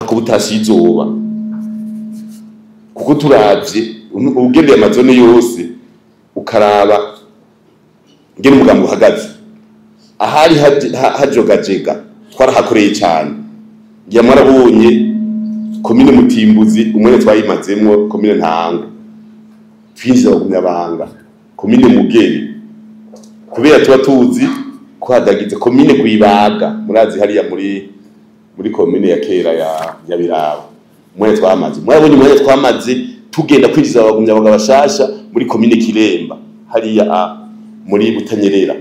Ko butasizoba kuko turavye ugendeye amazone yose ukaraba ngene umugambi uhagaze ahari hajogajega twarahakoreye cyane. Ngira mwarabonye komine Mutimbuzi umwene twayimazemwo, komine Ntango twinjiza abagumyabanga, komine Mugeri kubera tuba tuzi ko hadagize, komine Gwibaga murazi hariya muri komine ya kera ya Nyabiraba umwene twamaze. Mwarabonye umwene twamaze tugenda kwinjiza abagumyabanga bashasha muri komine Kiremba hariya muri Butanyerera.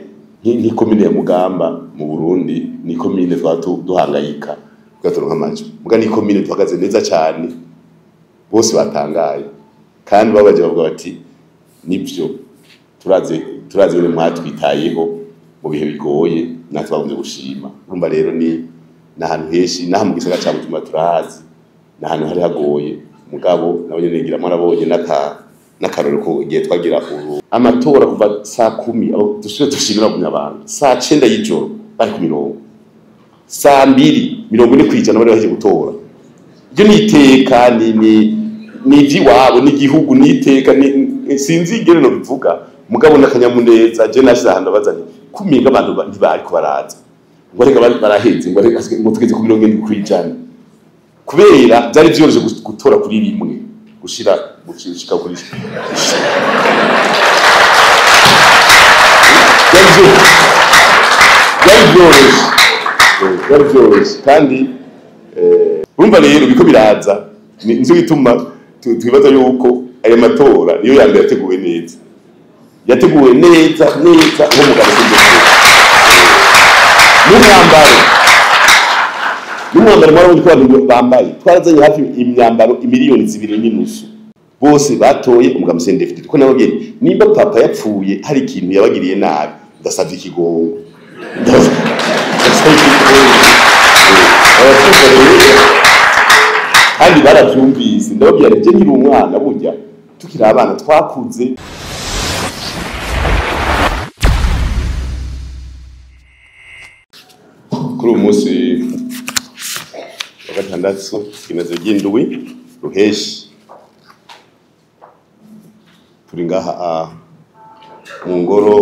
Ni komine ya Mugamba mu Burundi, ni komine duhangayika tugatonka amajwi, muga ni komine duhagaze neza cyane, bose batangaye kandi babaje bavuga bati nivyo turaze ibintu mwatwitayeho mu bihe bigoye natwe bagumye gushima. Urumva rero ni n'ahantu henshi n'aha mu gisagara ca Bujumbura turahazi n'ahantu hari hagoye, mugabo nabo nyene ngira mwarabonye n'akarorero ko igihe twagira amatora kuva saa 10 abo dusubire dushimira abagumyabanga saa 9 y'ijoro bari ku mirongo, saa 2 40% bari bahejeje gutora. Ibyo ni iteka, ni ivy'iwabo, ni igihugu, ni iteka, sinzi ingene nobivuga, mugabo n'akanyamuneza. Je nashize ahantu bazanye kuminga abantu ntibariko baraza ngo reka baraheze ngo reka ngo tugeze ku 70% kubera byari vyoroshe gutora kuri rimwe gushira gushika kuri byari vyoroshe kandi urumva rero biko biraza. Nico gituma twibaza yuko aya matora niyo ya mbere yateguwe neza, yateguwe neza neza nk'umugabo n'umwambaro mwarabonye ko abantu bambaye, twarazanye hafi imyambaro imiliyoni 2.5 bose batoye umugabo CNDD-FDD. Ko nababwiye nimba papa yapfuye hari ikintu yabagiriye nabi ndasavye ikigongo, kandi baravyumvise. Ndababwira nje nkiri umwana, burya tukiri abana twakuze. Kuri uyu munsi wa gatandatu igenekerezo ry'indwi ruheshi turi ngaha mu ngoro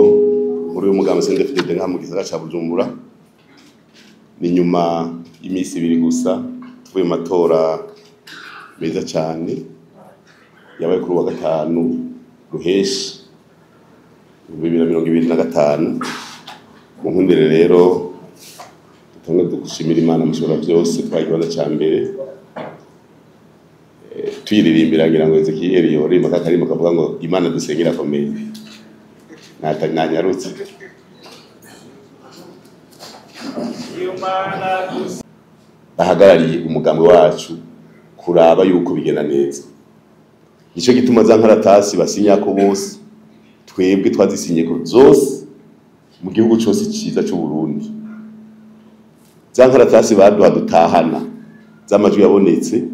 nkuru y'umugambi CNDD-FDD ngaha mu gisagara ca Bujumbura. Ni nyuma y'iminsi ibiri gusa tuvuye mu matora meza cyane yabaye kuri uwa gatanu ruheshi 2025. Mu nkundire rero tumwe dushimira Imana mushobora byose, twaye ikibanza ca mbere tuyiririmbira ngira ngo Ezekiel yorima kakarimo kavuga ngo Imana dusengera akomeye nanyarutse. Bahagarariye umugambi wacu kuraba yuko bigenda neza. Nico gituma za nkaratasi basinyako bose twebwe twazisinye ko zose mu gihugu cose ciza c'u Burundi. Za nkaratasi baduha dutahana z'amajwi yabonetse,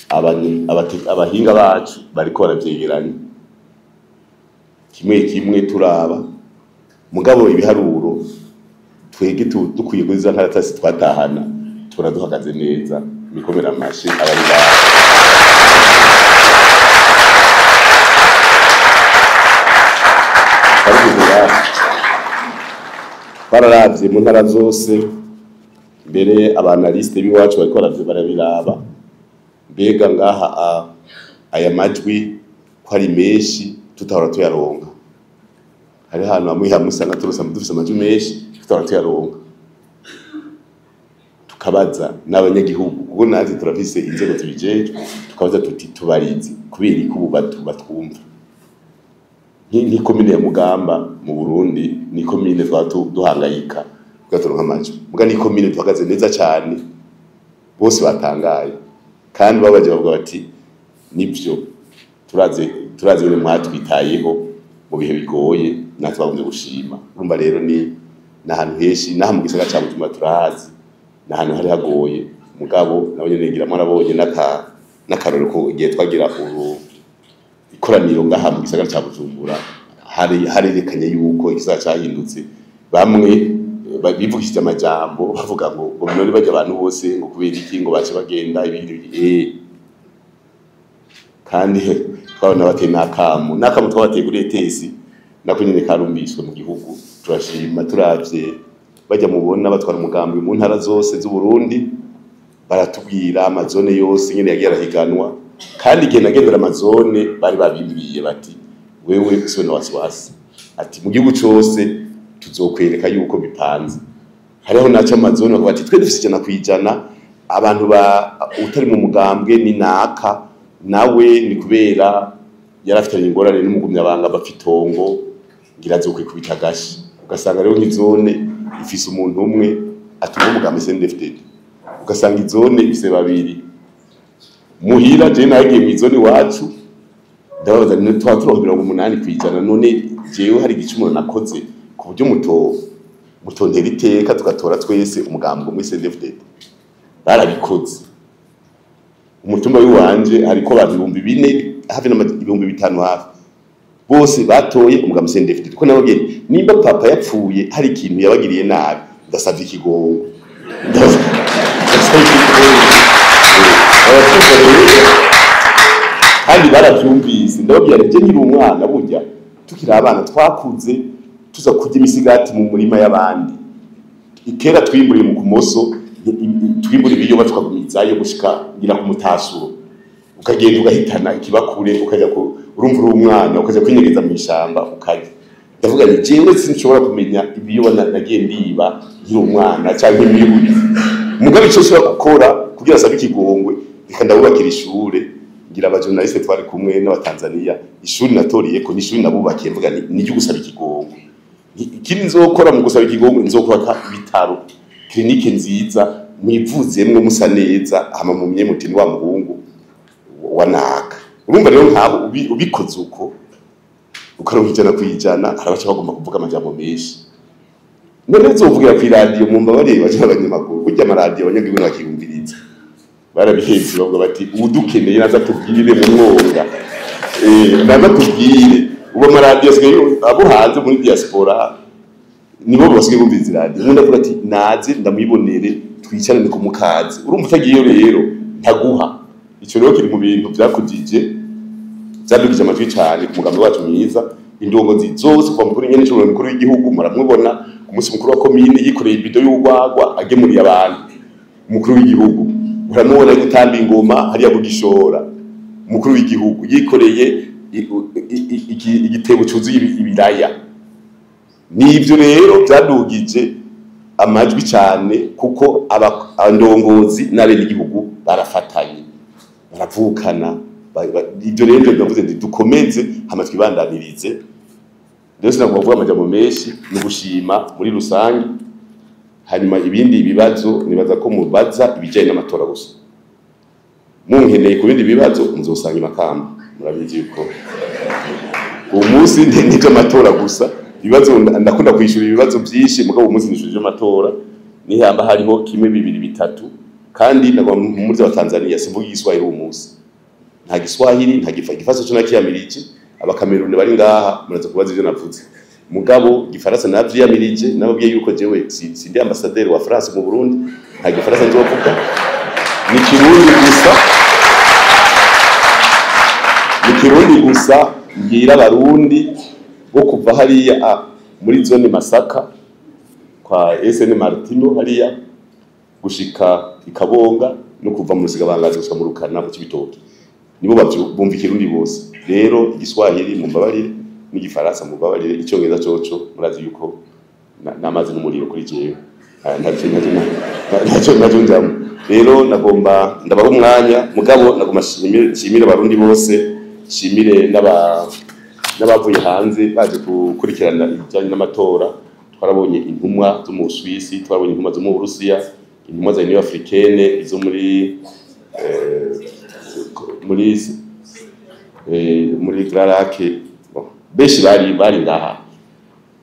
abahinga bacu bariko baravyegeranya kimwe kimwe turaba, mugabo ibiharuro twege dukwiye kuri za nkaratasi twatahana turaduhagaze neza. Mikomera amashi abari ngaha. Bararavye mu ntara zose, mbere abanaliste b'iwacu bariko barabiraba, mbega ngaha aya majwi ko ari menshi tutahora tuyaronka. Hari ahantu hamwe hamwe usanga turose dufise amajwi menshi tutahora tuyaronka, tukabaza n'abanyagihugu kuko natwe turafise inzego zibijejwe, tukabaza tuti tubarizi kubera iki ubu batwumva. Ni komine ya Mugamba mu Burundi, ni komine duhangayika tugatonka amajwi, muga ni komine duhagaze neza cyane, bose batangaye kandi babaje bavuga bati nivyo turaze ibintu mwatwitayeho mu bihe bigoye natwe bagumye gushima. Urumva rero ni n'ahantu henshi n'aha mu gisagara ca Bujumbura turahazi n'ahantu hari hagoye, mugabo nabo nyene ngira mwarabonye n'akarorero ko igihe twagira ikoraniro ngaha mu gisagara ca Bujumbura harerekanye yuko igisagara cahindutse. Bamwe Bivugishije amajambo bavuga ngo none bajya abantu bose ngo kubera iki ngo bace bagenda ibindi kandi twabona bateye n'akamu twabateye kuri ETS, nako nyene karumviswe mu gihugu. Turashima, turavye bajya mubona batwara umugambi mu ntara zose z'u Burundi, baratubwira amazone yose nyene yagiye arahiganwa. Kandi igihe nagendera amazone bari babimbwiye bati: "Wewe usiwe na wasiwasi," ati: "Mu gihugu cose tuzokwereka yuko bipanze." Hariho naco amazone bakavuga ati: "Twe dufise 100%, abantu ba utari mu mugambwe ni naka, nawe ni kubera yarafitanye ingorane n'umugumyabanga bapfa itongo, ngira azokwikubita agashi." Ugasanga rero nk'izone ifise umuntu umwe atunga umugambi CNDD-FDD, ugasanga izone ifise babiri. Muhira je nagiye mw'izone iwacu, ndababaza nti: "Tuba turonka 80%, none jewe hari igicumuro nakoze ku buryo mutontera iteka tugatora twese umugambi umwe CNDD-FDD?" Barabikoze. Umutumba w'iwanje hariko abantu 4000 hafi 5000 hafi, bose batoye umugambi CNDD-FDD. Ko nababwiye, nimba papa yapfuye hari ikintu yabagiriye nabi, ndasavye ikigongo, ndasavye ikigongo. Abatumva rero kandi baravyumvise. Ndababwira nti: "Je nkiri umwana, burya tukiri abana twakuze tuza kurya imisigati mu murima y'abandi. Kera twimburiye mu kumoso, twimbura ibiyoba tukagumizayo gushika ngira ku mutasuro, ukagenda ugahitana ikibakure, ukajya ku urumva uri umwana, ukajya kwinyegeza mu ishamba ukarya." Ndavuga nti: "Jewe sinshobora kumenya ibiyoba nagiye ndiba nkiri umwana cyangwa imiburi. Mugabe icyo nshobora gukora kugira asabe ikigongwe, reka ndabubakira ishure." Ngira abajournaliste twari kumwe n'Abatanzania, ishuri natoriye ko ni ishuri nabubakiye. Mvuga nti: "Nijye gusaba ikigongwe. Ikindi nzokora mu gusaba ikigongwe, nzokubaka ibitaro, clinique nziza, mwivuzemwo musa neza, hama mumye muti ni wa muhungu wa naka." Urumva rero nkaho ubikoze uko, ukaronka 100%, hari abaca bagomba kuvuga amajambo menshi. None uzovugira kw'iradiyo? Mumbabarire, baje abanyamakuru, burya amaradiyo abanyagihugu bakiyumviriza. Barabihevye, bavuga bati: "Uwudukeneye naza tubwire mu mwonga, naza tubwire." Ubu amaradiyo asigaye abo hanze muri diaspora nibo basigaye bumviriza iradiyo. Umuntu avuga ati: "Naze ndamwibonere, twicarane ku mukazi." Urumva utagiyeyo rero ntaguha. Ico rero kiri mu bintu vyakujije, vyadugije amajwi cane ku mugambi wacu mwiza. Indongozi zose, kuva mukuru nyene c'umuriro mukuru w'igihugu, muramubona ku munsi mukuru wa komine yikoreye ibido y'urwagwa agemuriye abantu. Umukuru w'igihugu uramubona ari gutamba ingoma hariya kugishora. Umukuru w'igihugu yikoreye igitebo cuzuye ibiraya. Nivyo rero vyadugije amajwi cyane, kuko abandongozi n'abenegihugu barafatanye, baravukana. Ibyo rero nivyo ndavuze nti dukomeze hama twibandanirize. Rero sinagomba kuvuga amajambo menshi, ni ugushima muri rusange. Hanyuma ibindi bibazo nibaza ko mubaza ibijyanye n'amatora gusa. Munkeneye ku bindi bibazo muzosanga imakamba. Murabizi yuko uwo munsi n'ivy'amatora gusa. Ibibazo ndakunda kwishura ibibazo byinshi, mugabo uwo munsi nishura ivy'amatora. Nihamba hariho kimwe, bibiri, bitatu. Kandi nagomba muri wa Tanzania, simvuga igiswahili uwo munsi, nta giswahili, nta gifaransa cyo nakiyamirije. Abakameruni bari ngaha muraza kubaza ivyo navuze. Mugabo gifaransa navyiyamirije, nababwiye yuko jewe sindi ambassadeur wa France mu Burundi, nta gifaransa nzovuga, ni Kirundi gusa, ni Kirundi gusa. Mbwira Abarundi bo kuva hariya muri zone Masaka kwa SN Martino hariya gushika ikabonga, no kuva mu Rusigabangazi gushika mu Rukana mu Cibitoke, nibo bumva Ikirundi bose. Rero igiswahili mumbabarire, n'igifaransa mumbabarire, icyongereza coco murazi yuko n'amazi n'umuriro kuri jewe. Ntacyo njamwo. Rero nagomba ndabaha umwanya, mugabo nagomba nshimire Abarundi bose, nshimire n'abavuye hanze baje gukurikirana ibijyanye n'amatora. Twarabonye intumwa zo mu Busuwisi, twarabonye intumwa zo mu Burusiya, intumwa za Union Africaine, izo muri Grand Lac. Bon, benshi bari ngaha.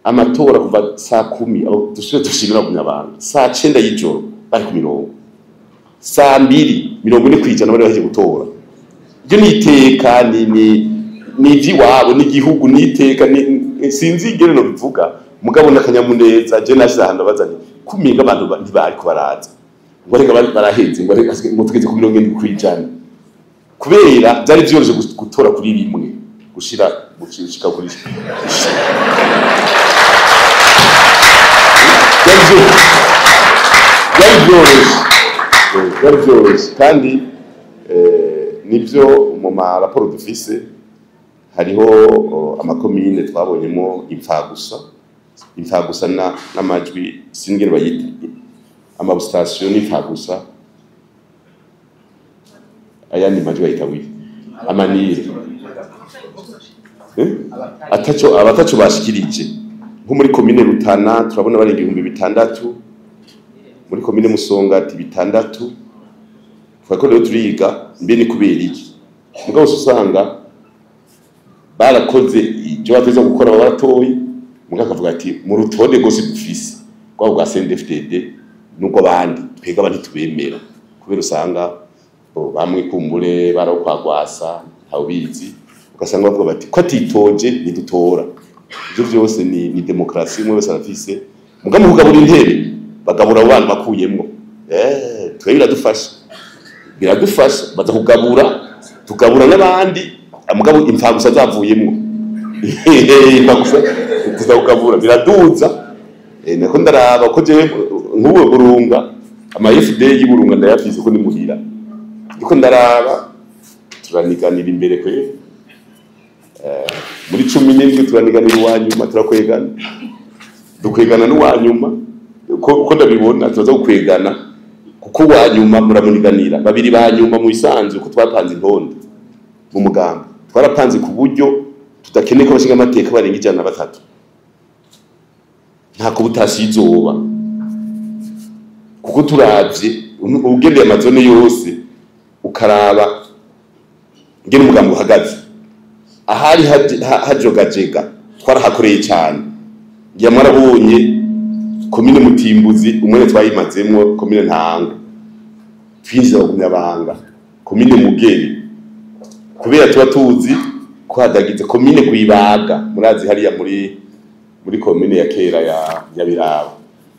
Amatora kuva saa 10, abo dusubire dushimira abanyabanga, saa 9 y'ijoro bari ku mirongo, saa 2 40% bari bahejeje gutora. Ibyo ni iteka, ni ivy'iwabo, ni igihugu, ni iteka, ni sinzi ingene no bivuga. Mugabo n'akanyamuneza, je nashize ahantu bazanye kuminga abantu ntibari kubaraza ngo reka baraheze, ngo reka ngo tugeze ku 70%, kubera byari vyoroshe gutora kuri rimwe gushira gushika kuri byari vyoroshe. Kandi nivyo mu ma raporo dufise hariho amakomine twabonyemo imfagusa n'amajwi singene bayita amabustation n'imfagusa, ayandi majwi bayita wi amanire ataco abataco bashikirije. Nko muri komine Rutana turabona barenga 6000, muri komine Musongati 6,000. Twako rero turiga mbe ni kubera iki, mugabo usanga barakoze ibyo bateza gukora baratoyi, mugabo akavuga ati mu rutonde gose dufise kwa bwa CNDD-FDD nuko abandi twega abandi tubemera, kubera usanga bamwe kumbure barokwagwasa ntawubizi, ugasanga bavuga bati ko atitoje ntidutora. Ivyo vyose ni demokrasi, umwe wese arafise. Mugabo kugabura intebe bagabura abo bana bakuyemwo, twe biradufasha baza kugabura, tugabura n'abandi, mugabo imfagusa zavuyemwo imfagusa tuzakugabura biraduza. Nako ndaraba ko je nk'ubu Burunga ama FD y'Iburunga ndayafise ko ni muhira, ndiko ndaraba turaniganira imbere kwe muri 17 turaniganira uwanyuma, turakwegana dukwegana n'uwanyuma uko ndabibona turaza gukwegana, kuko uwanyuma muramuniganira babiri banyuma mu isanzu. Ko twapanze intonde mu mugambi, twarapanze ku buryo tudakeneye ko abashinga amateka barenga 103, ntako butasizoba, kuko turavye ugendeye amazone yose ukaraba ngene umugambi uhagaze, ahari hajogajega twarahakoreye cyane. Ngira mwarabonye komine Mutimbuzi umwene twayimazemwo, komine Ntango twinjiza abagumyabanga, komine Mugeri kubera tuba tuzi ko hadagize, komine Gwibaga murazi hariya muri komine ya kera ya Birabo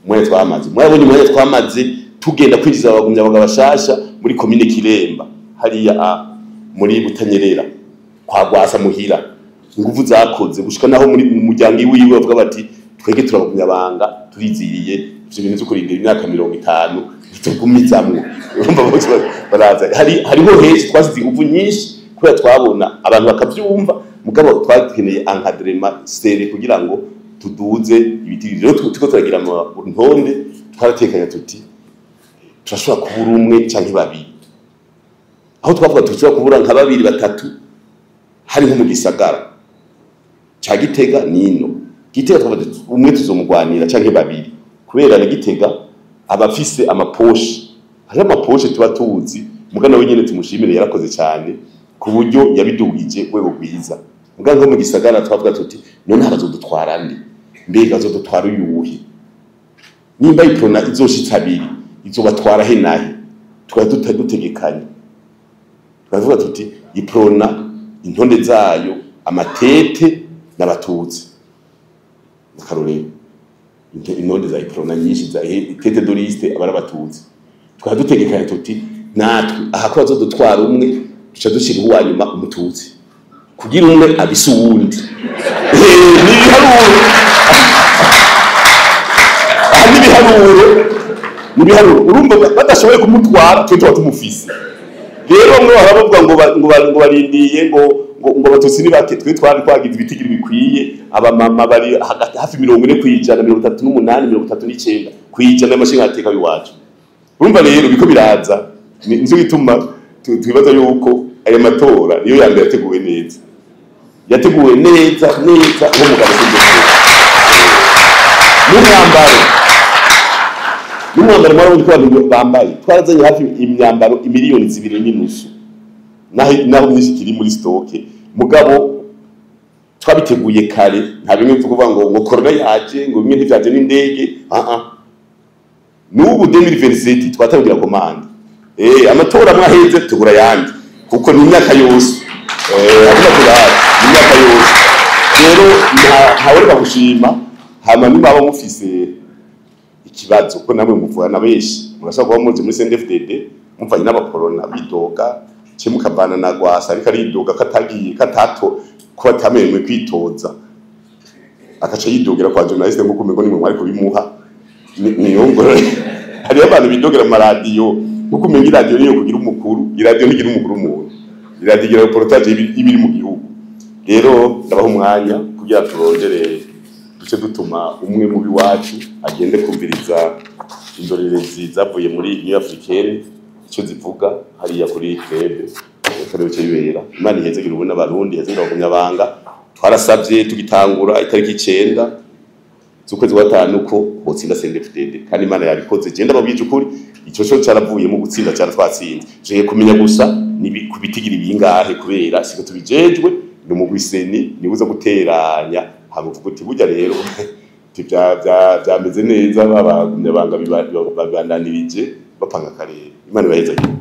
umwene twamaze, mwarabonye umwene twamaze tugenda kwinjiza abagumyabanga bashasha muri komine Kiremba hariya muri Butanyerera kwa Gwasa muhira, inguvu zakoze gushika naho muri muryango iwiwe bavuga bati twege turabagumyabanga turiziriye ivyo bintu byo kurindira imyaka 50 ntitugumizamwo. Urumva bose baraza, hariho henshi twasize inguvu nyinshi kubera twabona abantu bakavyumva, mugabo twakeneye encadrement sere kugira ngo tuduze ibiti. Rero turiko turagira ntonde twaratekanya tuti turashobora kubura umwe canke babiri, aho twavuga tushobora kubura nka babiri batatu hari nko mu gisagara ca Gitega nino Gitega twavuga umwe tuzomugwanira canke babiri, kubera na Gitega abafise amaposhe, hari amaposhe tuba tuzi, mugana we nyene tumushimire yarakoze cyane ku buryo yabidugije rwego rwiza. Mugana nko mu gisagara twavuga tuti none abazodutwara nde, mbega azodutwara uyuhe, nimba iprona izoshitsa abiri izobatwara he nahe, tukaba dutegekanye tukavuga tuti iprona intonde zayo amatete n'abatutsi akarorero, intonde za iprona nyinshi za tete doriste abari abatutsi, tukaba dutegekanye tuti natwe aha ko bazodutwara umwe duca dushira uwanyuma umututsi kugira umwe abise uwundi. Nibiharuro urumva badashoboye kumutwara twe tuba tumufise. Rero bamwe baravuga ngo barindiye ngo abatutsi ni bake, twe twari twagize ibitigiri bikwiye, abamama bari hagati hafi 40%, 38, 39% y'amashinga ateka iwacu. Urumva rero biko biraza, nico gituma twibaza yuko aya matora niyo ya mbere yateguwe neza, yateguwe neza neza nk'umugabo n'umwambaro mwarabonye ko abantu bambaye, twarazanye hafi imyambaro imiliyoni 2.5 naho myinshi kiri muri stoke, mugabo twabiteguye kare, nta bimwe byo kuvuga ngo corona yaje ngo bimwe ntivyaje n'indege. N'ubu 2027 twatangira komande, amatora mwaheze tugura yandi, kuko ni imyaka yose, imyaka yose. Rero ntawereka gushima, Hama nimaba mufise ikibazo, ko namwe muvugana na benshi, murashobora kuba muzi muri CNDD-FDD muvanye n'abaporona bidoga, ce mukavana na Gwasa ariko aridoga ko atagiye, ko atato, ko atamerewe kwitoza, akaca yidogera kwa journaliste nkuko umengo nimwe mwari kubimuha. Niyo ngorane, hariyo abantu bidogera mu maradiyo nkuko umenga iradiyo niyo kugira umukuru. Iradiyo ntigira umukuru umuntu, iradiyo igira reportage y'ibiri mu gihugu. Rero ndabaha umwanya kugira turondere duce dutuma umwe mu biwacu agende kumviriza indorerezi zavuye muri Union Africaine icyo zivuga hariya kuri club akarere cyo bibera. Imana ihezegire ubu n'Abarundi, ihezegire abagumyabanga. Twarasabye tugitangura itariki 9 z'ukwezi kwa gatanu ko hotsinda CNDD-FDD, kandi Imana yabikoze. Je ndababwije ukuri, ico co caravuyemo gutsinda, cyara twatsinze. Je kumenya gusa ni kubitigira ibingahe, kubera siko tubijejwe, ni umugwi CENI nibuza guteranya, hama uvuga uti burya rero vyameze neza, babagumyabanga babandanirije bapanga akarere. Imana ibahezagire.